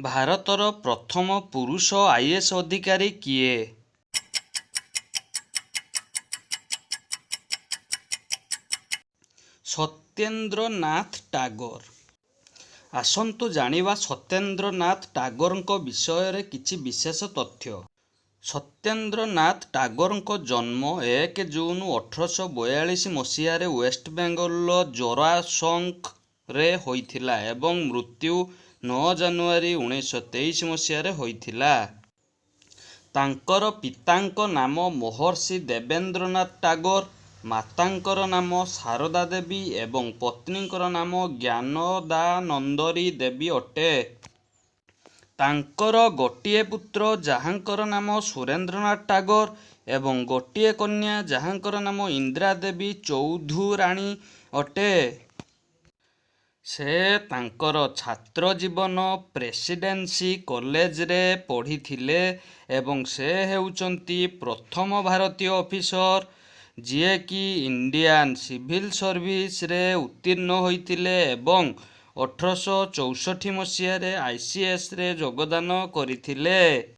ଭାରତର ପ୍ରଥମ ପୁରୁଷ ଆଇଏଏସ୍ ଅଧିକାରୀ କିଏ? ସତ୍ୟେନ୍ଦ୍ରନାଥ ଟାଗୋର। ଆସନ୍ତୁ ଜାଣିବା ସତ୍ୟେନ୍ଦ୍ରନାଥ ଟାଗୋରଙ୍କ ବିଷୟରେ କିଛି ବିଶେଷ ତଥ୍ୟ। ସତ୍ୟେନ୍ଦ୍ରନାଥ ଟାଗୋରଙ୍କ ଜନ୍ମ 1 ଜୁନ 1842 ମସିହାରେ ୱେଷ୍ଟବେଙ୍ଗଲର ଜୋରାସଙ୍କୋରେ ହୋଇଥିଲା ଏବଂ ମୃତ୍ୟୁ 9 ଜାନୁଆରୀ 1923 ମସିହାରେ ହୋଇଥିଲା। ତାଙ୍କର ପିତାଙ୍କ ନାମ ମହର୍ଷି ଦେବେନ୍ଦ୍ରନାଥ ଟାଗୋର, ମାତାଙ୍କର ନାମ ଶାରଦା ଦେବୀ ଏବଂ ପତ୍ନୀଙ୍କର ନାମ ଜ୍ଞାନଦାନନ୍ଦରୀ ଦେବୀ ଅଟେ। ତାଙ୍କର ଗୋଟିଏ ପୁତ୍ର ଯାହାଙ୍କର ନାମ ସୁରେନ୍ଦ୍ରନାଥ ଟାଗୋର ଏବଂ ଗୋଟିଏ କନ୍ୟା ଯାହାଙ୍କର ନାମ ଇନ୍ଦିରା ଦେବୀ ଚୌଧୁରାଣୀ ଅଟେ। ସେ ତାଙ୍କର ଛାତ୍ର ଜୀବନ ପ୍ରେସିଡେନ୍ସି କଲେଜରେ ପଢ଼ିଥିଲେ ଏବଂ ସେ ହେଉଛନ୍ତି ପ୍ରଥମ ଭାରତୀୟ ଅଫିସର ଯିଏକି ଇଣ୍ଡିଆନ୍ ସିଭିଲ୍ ସର୍ଭିସରେ ଉତ୍ତୀର୍ଣ୍ଣ ହୋଇଥିଲେ ଏବଂ 1864 ମସିହାରେ ଆଇସିଏସରେ ଯୋଗଦାନ କରିଥିଲେ।